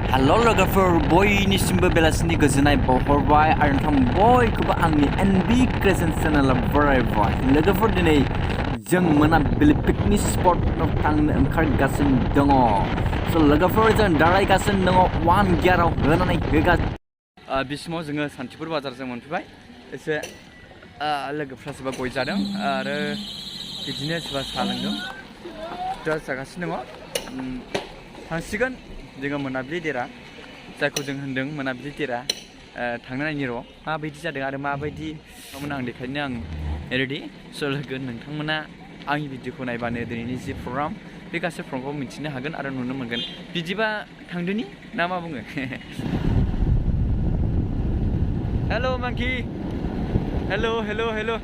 Hello logoफोर बयनिसिमबो बेलासिनि गोजोननाय बावहरबाय आरो नोंथां बयखौबो आंनि NB क्रिएशन चेनेलाव बरायबाय लोगोफोर दिनै जों मोनाबिलि पिकनिक स्पटआव थांनो ओंखारगासिनो दङ स' लोगोफोर जों दारायगासिनो दङ 1 गियाराव होनानै होगासिनो बे समाव जोङो सान्थिपुर बाजारजों मोनफैबाय एसे लोगोफ्रा सोरबा गय जादों आरो बिदिनो सोरबा साहा लोंदों दा जागासिनो दङ थांसिगोन जोङो मोनाबिलि देरा जायखौ जों होनदों मोनाबिलि देरा थांनो नायनि र' माबायदि जादों आरो माबायदि नोंथांमोना आं देखायनो आं रेडि स' लोगो नोंथांमोना आंनि भिडिअखौ नायबानो दिनैनि जि प्रग्राम बे गासै प्रग्रामखौ मिथिनो हागोन आरो नुनो मोनगोन बिदिबा थांदोनि ना मा बुङो हेल' मांकि हेल' हेल' हेल'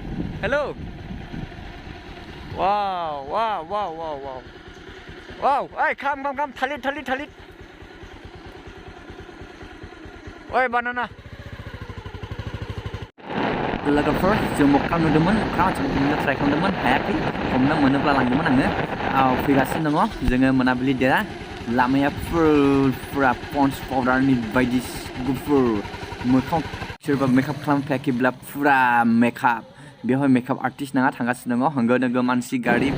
हेल' वाव वाव वाव वाव वाव वाव ओइ खाम थालिर ओइ बानाना लोगोफोर जों मोख्रा नुदोंमोन मोख्रा जों हमनो ट्राइ खालामदोंमोन हायाखै हमनो मोनोब्ला लांदोंमोन आङो फैगासिनो दङ जोङो मोनाबिलि देरा लामाया फुरा पन्स पाउडारनि बायदि गुफुर मोखां सोरबा मेकआप खालामफैयाखैब्ला फुरा मेकआप बेवहाय मेकआप आर्टिस्ट नङा थांगासिनो दङ होंगो दोंगो मानसि गारि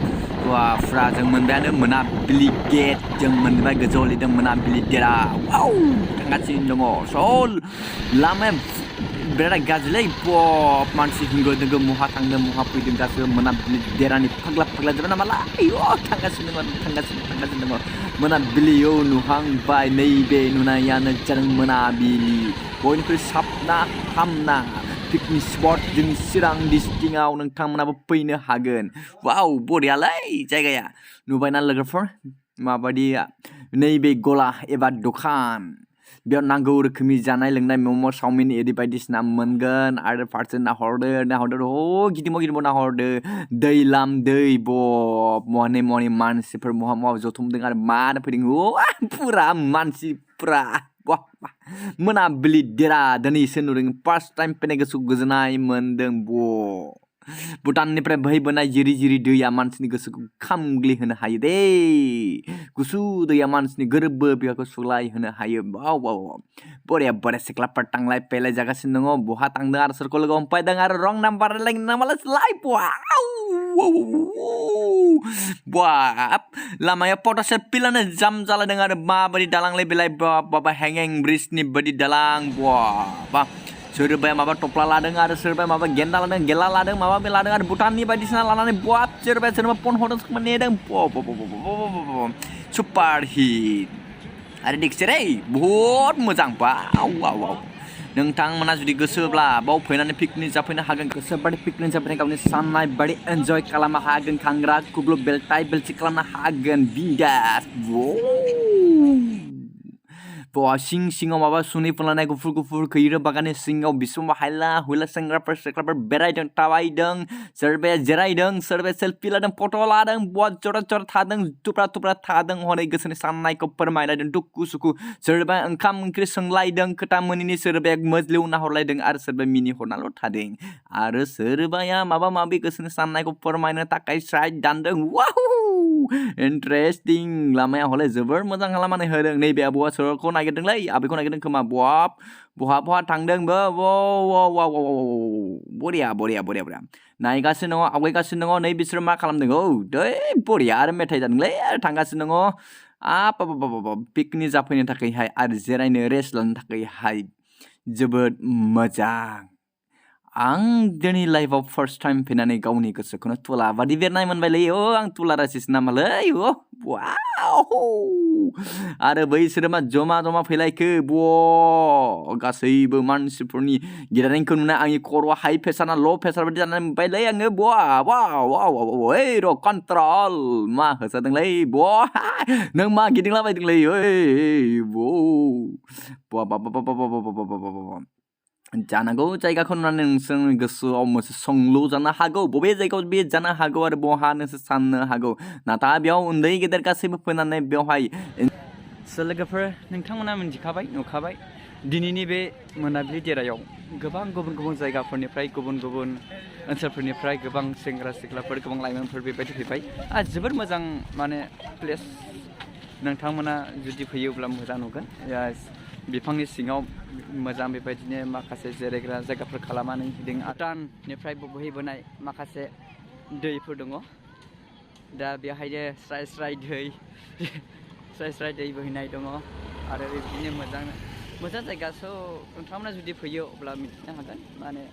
फुरा जों मोनबायानो मोनाबिलि गेट जों मोनबाय गोजौआव लिरदों मोनाबिलि देरा वाव थांगासिनो दङ स' लामाया बिराद गाज्रिलै पप मानसि होंगो दोंगो महा थांदों महा फैदों गासैबो मोनाबिलि देरानि फाग्ला जोबोर नामालाय थांगासिनो दङ मोनाबिलियाव नुहांबाय नैबे नुनायानो जादों मोनाबिलि बयनिख्रुइ साबना हामना पिकनिक स्पट जोंनि चिरां डिस्ट्रिक्टआव नोंथांमोनाबो फैनो हागोन वाव बरियालै जायगाया नुबायना लोगोफोर माबायदि नैबे गला एबा दखान बेयाव नांगौ रोखोमनि जानाय लोंनाय मम' चावमिन इदि बायदिसिना मोनगोन आरो फारसे नाहरदो गिदिंबो नाहरदो दैलाम दै बब महनै मानसिफोर महा जथुमदों आरो मानो फैदों फुरा मानसिफ्रा मोनाबिलि देरा दिनैसो नुदों फार्स्ट टाइम फैनाय गोसो गोजोननाय मोनदों भुटाननिफ्राय बोहैबोनाय जिरि दैया मानसिनि गोसोखौ खामग्लिहोनो हायो दे गुसु दैया मानसिनि गोरबो बिखाखौ सुग्लायहोनो हायो वाव बरिया सिख्लाफोर थांलाय फैलाय जागासिनो दङ बहा थांदों आरो सोरखौ लोगो हमफायदों आरो रं नाम्बार रायलायनो वाव लामाया पटासे पिलानो जाम जालायदों आरो माबायदि दालांलाय बेलाय बाबा हेंगें ब्रिजनि बायदि दालां बा सोरबाया माबा टप्ला लादों आरो सोरबाया माबा गेन्दा लादों गेला लादों माबा बे लादों आरो भुटाननि बायदिसिना लानानै बाब सोरबा फन हरदों सोरबा नेदों सुपार हिट आरो दिखिसै बहुद मोजां वाव नोंथांमोना जुदि गोसोब्ला बाव फैनानै पिकनिक जाफैनो हागोन गोसोबादि पिकनिक जाफैनानै गावनि साननाय बादि एन्जय खालामनो हागोन खांग्रा खुग्लु बेलथाय बेलथि खालामनो हागोन बिन्दास सिङाव माबा सुनै फुनलानाय गुफुर खैरो बागाननि सिङाव बिसुमा हायला हुइला सेंग्राफोर बेरायदों थाबायदों सोरबाया जिरायदों सोरबाया सेल्फि लादों फट' लादों बहुत जरा थादों थुब्रा थादों हनै गोसोनि साननायखौ फोरमायलायदों दुखु सुखु सोरबाया ओंखाम ओंख्रि सोंलायदों खोथा मोनिनि सोरबाया मोज्लिउ नाहरलायदों आरो सोरबाया मिनि हरनाल' थादों आरो सोरबाया माबा माबि गोसोनि साननायखौ फोरमायनो थाखाय साइड दानदों वाव इन्टारेस्टिं लामाया हले जोबोर मोजां खालामनानै होदों नैबे आबौआ सोरखौ नागिरदोंलै आबैखौ नागिरदों खोमा बहा थांदों बरिया नायगासिनो दङ आवगायगासिनो दङ नै बिसोर मा खालामदों दै बरिया आरो मेथाइ जादोंलै आरो थांगासिनो दङ पिकनिक जाफैनो थाखायहाय आरो जिरायनो रेस्ट लानो थाखायहाय जोबोद मोजां आं दिनै लाइफआव फार्स्ट टाइम फैनानै गावनि गोसोखौनो तुला बादि बेरनाय मोनबायलै आं तुला रासिस नामालै वाव आरो बैसोरो मा जमा फैलायखो गासैबो मानसिफोरनि गिदानायखौ नुना आंनि खर'आ हाइ प्रेसार ना ल' प्रेसार बादि जानानै मोनबायलै आङो ओइ र' कन्ट्रल मा होसादोंलै नों मा गिदिंलाबायदोंलै जानांगौ जायगाखौ नुनानै नोंसोरनि गोसोआव मोनसे सोंलु जानो हागौ बबे जायगायाव बे जानो हागौ आरो बहा नोंसोर साननो हागौ नाथाय बेयाव उन्दै गेदेर गासैबो फैनानै बेवहाय लोगोफोर नोंथांमोना मिथिखाबाय नुखाबाय दिनैनि बे मोनाबिलि देरायाव गोबां गुबुन जायगाफोरनिफ्राय गुबुन ओनसोलफोरनिफ्राय गोबां सेंग्रा सिख्लाफोर गोबां लाइमोनफोर बेबायदि फैबाय जोबोर मोजां माने प्लेस नोंथांमोना जुदि फैयोब्ला मोजां नुगोन बिफांनि सिङाव मोजां बेबायदिनो माखासे जिरायग्रा जायगाफोर खालामनानै होदों भुटाननिफ्राय बोहैबोनाय माखासे दैफोर दङ दा बेहायनो स्राय स्राय दै बोहैनाय दङ आरो बेबायदिनो मोजां जायगा स' नोंथांमोना जुदि फैयो अब्ला मिथिनो हागोन माने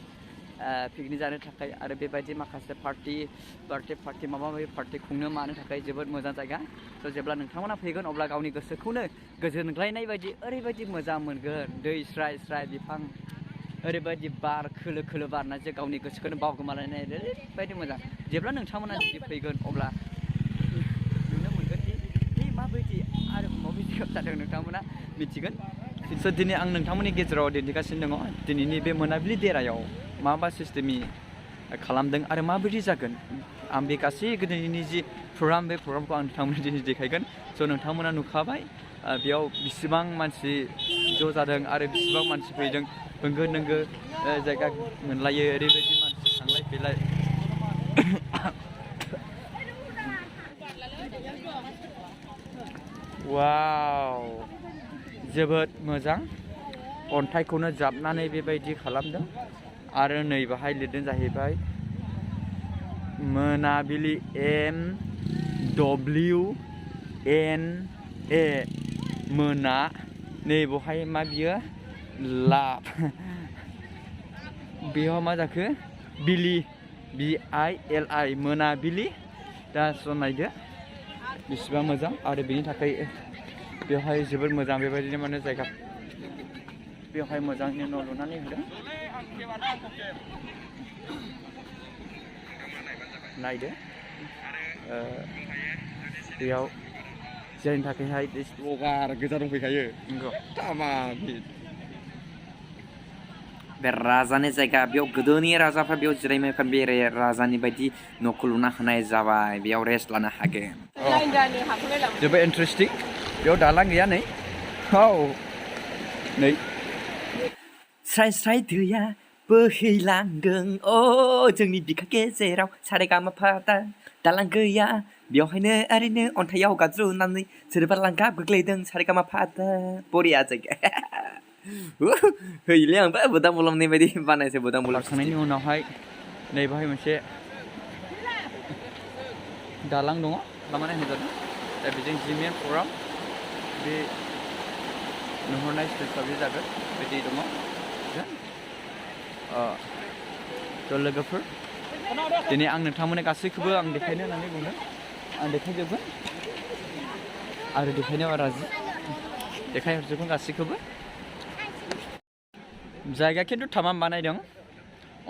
पिकनिक जानो थाखाय आरो बेबायदि माखासे बार्थडे पार्टि माबा माबि पार्टि खुंनो मानो थाखाय जोबोद मोजां जायगा स' जेब्ला नोंथांमोना फैगोन अब्ला गावनि गोसोखौनो गोजोनग्लायनाय बायदि ओरैबायदि मोजां मोनगोन दै स्राय बिफां ओरैबायदि बार खोलो बारनायजों गावनि गोसोखौनो बावगोमालायनाय ओरैबायदि मोजां जेब्ला नोंथांमोना जुदि फैगोन अब्ला नुनो मोनगोन दि माबायदि आरो माबायदि जादों नोंथांमोना मिथिगोन स' दिनै आं नोंथांमोननि गेजेराव दिन्थिगासिनो दङ दिनैनि बे मोनाबिलि देरायाव माबा सिस्टेमनि खालामदों आरो माबायदि जागोन आं बे गासै गोदोनि जि प्रग्राम बे प्रग्रामखौ आं नोंथांमोननो दिनै देखायगोन स' नोंथांमोना नुखाबाय बेयाव बिसिबां मानसि ज' जादों आरो बिसिबां मानसि फैदों होंगो दोंगो जायगा मोनलायो ओरैबायदि मानसि थांलाय फैलाय वाव जोबोद मोजां अन्थाइखौनो जाबनानै बेबायदि खालामदों आरो नै बाहाय लिरदों जाहैबाय मोनाबिलि MWNA मोना नै बहाय मा बियो लाभ बेयाव मा जाखो बिलि BILI मोनाबिलि दा स' नायदो बेसेबां मोजां आरो बेनि थाखाय बेवहाय जोबोद मोजां बेबायदिनो माने जायगा बेवहाय मोजाङैनो न' लुनानै होदों नायदो बेयाव जायनि थाखायहाय ब्लगार गोजा दंफैखायो नंगौ बे राजानि जायगा बेयाव गोदोनि राजाफ्रा बेयाव जिरायनायफ्रा बे राजानि बायदि न'खौ लुना होनाय जाबाय बेयाव रेस्ट लानो हागोन जोबोद इन्टारेस्टिं बेयाव दालां गैया नै नै स्राय दैया बोहैलांदों जोंनि बिखा गेजेराव सारेगामापा दालां गैया बेवहायनो ओरैनो अन्थाइयाव गाज्रुनानै सोरबा लांगा गोग्लैदों सारेगामापा बरिया जायगा हैले आंबो बुदां बुलामनाय बायदि बानायसै बुदां बुलामखांनायनि उनावहाय नै बाहाय मोनसे दालां दङ लामानाय होजादों दा बेजों जि मेन प्रग्राम बे नुहुरनाय स्टेजआव बे जागोन बिदि दङ थ' लोगोफोर दिनै आं नोंथांमोननो गासैखौबो आं देखायनो होननानै बुंदों आं देखायजोबगोन आरो देखायनायाव राजि देखायहरजोबगोन गासैखौबो जायगा खिन्थु थामाम बानायदों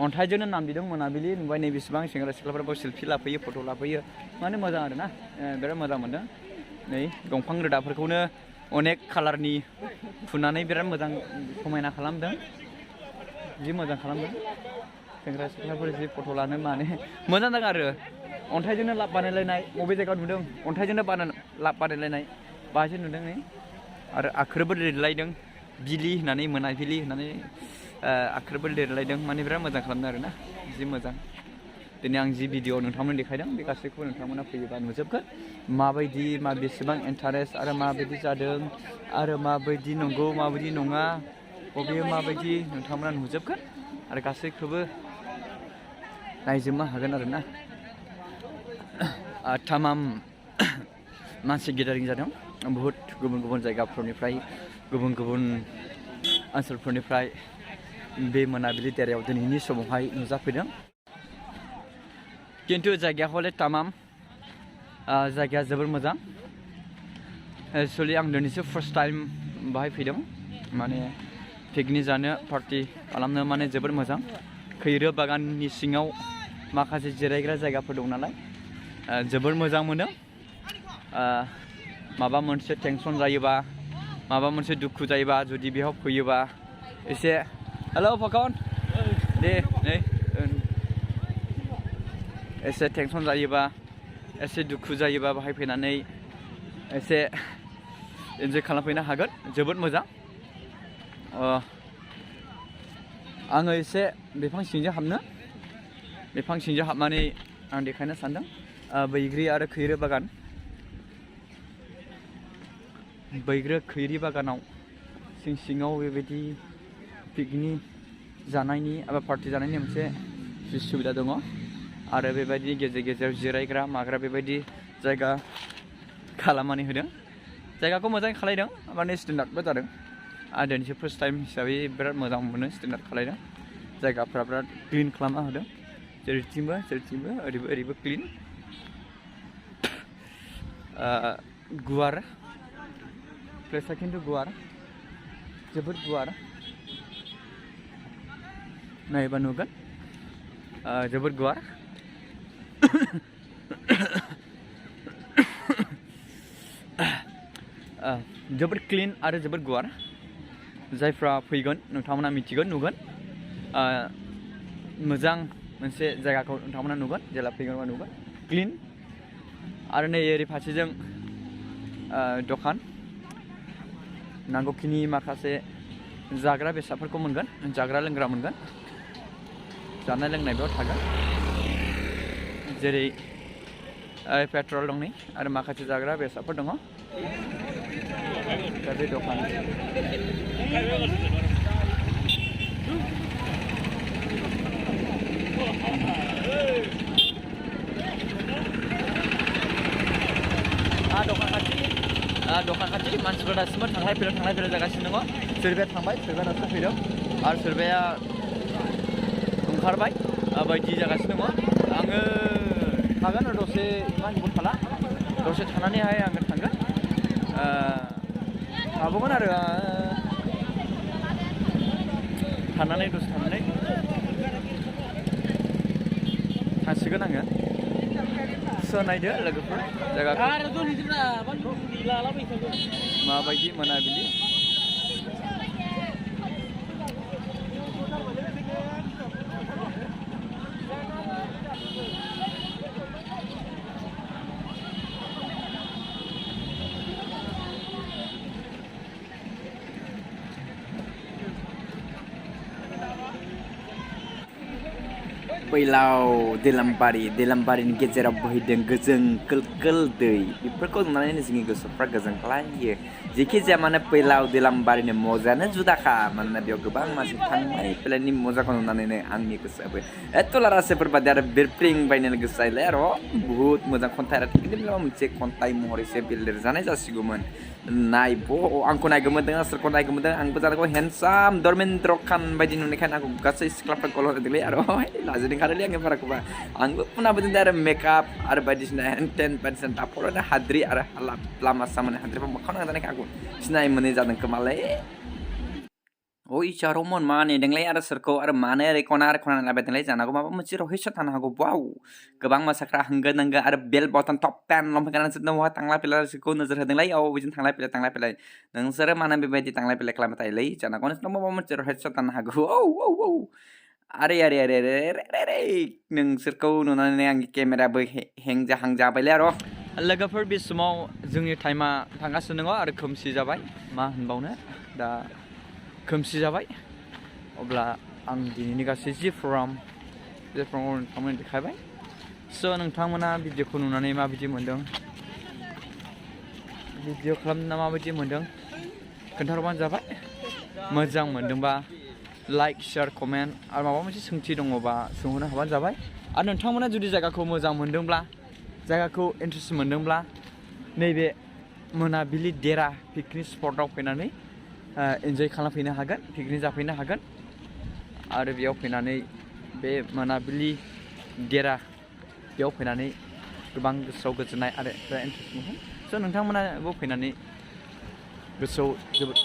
अन्थाइजोंनो नाम दिदों मोनाबिलि नुबाय नै बेसेबां सेंग्रा सिख्लाफोराबो सेल्फि लाफैयो फट' लाफैयो माने मोजां आरो ना बिराद मोजां मोनदों नै दंफां रोदाफोरखौनो अनेक कालारनि फुनानै बिराद मोजां समायना खालामदों जि मोजां खालामदों सेंग्रा सिख्लाफोर जि फट' लानो माने मोजां जादों आरो अन्थाइजोंनो लाब बानायलायनाय बबे जायगायाव नुदों अन्थाइजोंनो लाब बानायलायनाय बाहायसो नुदों नै आरो आखरबो लिरलायदों बिलि होननानै मोनाबिलि होननानै आखरबो लिरलायदों माने बिराद मोजां खालामदों आरो ना जि मोजां दिनै आं जि भिडिअ नोंथांमोन देखायदों बे गासैखौबो नोंथांमोना फैयोबा नुजोबगोन माबायदि बेसेबां इन्टारेस्ट आरो माबायदि जादों आरो माबायदि नंगौ माबायदि नङा बबे माबायदि नोंथांमोना नुजोबगोन आरो गासैखौबो नायजोबनो हागोन आरो ना थामाम मानसि गेदारिं जादों बुहुत गुबुन जायगाफोरनिफ्राय गुबुन ओनसोलफोरनिफ्राय बे मोनाबिलि देरायाव दिनैनि समावहाय नुजाफैदों खिन्थु जायगाया हले तामाम जायगाया जोबोर मोजां एक्चुवेलि आं दिनैसो फार्स्ट टाइम बाहाय फैदों माने पिकनिक जानो पार्टि खालामनो माने जोबोर मोजां खैरो बागाननि सिङाव माखासे जिरायग्रा जायगाफोर दं नालाय जोबोर मोजां मोनो माबा मोनसे टेनसन जायोबा माबा मोनसे दुखु जायोबा जुदि बेयाव फैयोबा एसे हेलौ फकन दे नै एसे टेनसन जायोबा एसे दुखु जायोबा बाहाय फैनानै एसे इन्जय खालामफैनो हागोन जोबोद मोजां आङो एसे बिफां सिंजों हाबनानै आं देखायनो सानदों बैग्रि आरो खैरो बागान बैग्रो खैरी बागानाव सिङाव बेबायदि पिकनिक जानायनि एबा पार्टि जानायनि मोनसे सुबिदा दङ आरो बेबायदि गेजेर जिरायग्रा माग्रा बेबायदि जायगा खालामनानै होदों जायगाखौ मोजाङै खालायदों माने स्टेन्डार्डबो जादों आरो दिनैसो फार्स्ट टाइम हिसाबै बिराद मोजां मोनो स्टेन्डार्ड खालायदों जायगाफ्रा बिराद क्लिन खालामना होदों जेरैथिंबो ओरैबो क्लिन गुवार प्लेसआ खिन्थु गुवार जोबोद गुवार नायबा नुगोन जोबोद गुवार जोबोद क्लिन आरो जोबोद गुवार जायफ्रा फैगोन नोंथांमोना मिथिगोन नुगोन मोजां मोनसे जायगाखौ नोंथांमोना नुगोन जेला फैगोन बा नुगोन क्लिन आरो नै ओरै फारसेजों दखान नांगौखिनि माखासे जाग्रा बेसादफोरखौ मोनगोन जाग्रा लोंग्रा मोनगोन जानाय लोंनाय बेयाव थागोन जेरै पेट्रल दं नै आरो माखासे जाग्रा बेसादफोर दङ दा बे दखान दखान खाथि मानसिफोरा दासिमबो थांलाय फैलाय जागासिनो दङ सोरबाया थांबाय सोरबाया दासो फैदों आरो सोरबाया ओंखारबाय बायदि जागासिनो दङ आङो थागोन दसे इमान गोबाव थाला दसे थानानैहाय आङो थांगोन थाबावगोन आरो दसे थानानै थांसिगोन आङो नायदो लोगोफोर जायगाखौ माबायदि मोनाबिलि फैलाव दैलामबारिनि गेजेराव बोहैदों गोजों कोल दै बेफोरखौ नुनानै जोंनि गोसोफ्रा गोजोनख्लायो जेखि जाया माने फैलाव दैलामबारिनि मजायानो जुदाखा मानोना बेयाव गोबां मानसि थांलाय फैलायनि मजाखौ नुनानैनो आंनि गोसोआबो एथ'लारासेफोर बादि आरो बिरफ्रिं बायनो गोसो जायोलाय आरो बुहुत मोजां खन्थाइ आरो माबा मोनसे खन्थाइ महरैसो लिरजानाय जासिगौमोन आंखौ नायगोमोदों सोरखौ नायगोमोदों आंबो जानांगौ हेन्डसाम धर्मेन्द्र खान बायदि नुनायखायनो आंखौ गासै सिख्लाफ्रा कल हरदोंलै आरो लाजिदों खारोलै आङो बाराखौबा आंबो खोनाबोदों आरो मेकआप आरो बायदिसिना हेन्टेन बायदिसिना दाफोरानो हाद्रि आरो लामा सामानि हाद्रिफ्रा मोखां नांजानायखाय आंखौ सिनाय मोनै जादों खोमालै चारमोन मा नेदोंलै आरो सोरखौ आरो मानो रेखना लाबायदोंलै जानांगौ माबा मोनसे रहिस थानो हागौ वाव गोबां मानसिफ्रा होंगो दोंगो आरो बेल बटन टप पेन लंपेन्ट गाननानै थांलाय फैलायखौ नोजोर होदोंलै बिदिनो थांलाय फैलाय नोंसोरो मानो बेबायदि थांलाय फैलाय खालामबाय थायोलै जानांगौ नोंसोरनाव माबा मोनसे रहिस थानो हागौ आरे नोंसोरखौ नुनानै आंनि केमेराबो हें जाबायलै आरो लोगोफोर बे समाव जोंनि टाइमा थांगासिनो दङ आरो खोमसि जाबाय मा होनबावनो दा खोमसि जाबाय अब्ला आं दिनैनि गासै जि प्रग्राम नोंथांमोन देखायबाय स' नोंथांमोना भिडिअखौ नुनानै माबायदि मोन्दों भिडिअ खालामना माबायदि मोन्दों खोन्थाहरबानो जाबाय मोजां मोन्दोंबा लाइक शेयार कमेन्ट आरो माबा मोनसे सोंथि दङबा सोंहरनो हाबानो जाबाय आरो नोंथांमोना जुदि जायगाखौ मोजां मोन्दोंब्ला जायगाखौ इन्ट्रेस्ट मोन्दोंब्ला नैबे मोनाबिलि देरा पिकनिक स्पटआव फैनानै एन्जय खालामफैनो हागोन पिकनिक जाफैनो हागोन आरो बेयाव फैनानै बे मोनाबिलि देरा बेयाव फैनानै गोबां गोसोआव गोजोननाय आरो इन्ट्रेस्ट मोनगोन स' नोंथांमोनाबो फैनानै गोसोआव जोबोद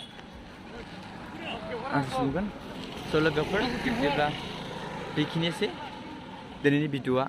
इन्ट्रेस्ट मोनगोन स' लोगोफोर बिदिब्ला बेखिनिसै दिनैनि भिडिअ'आ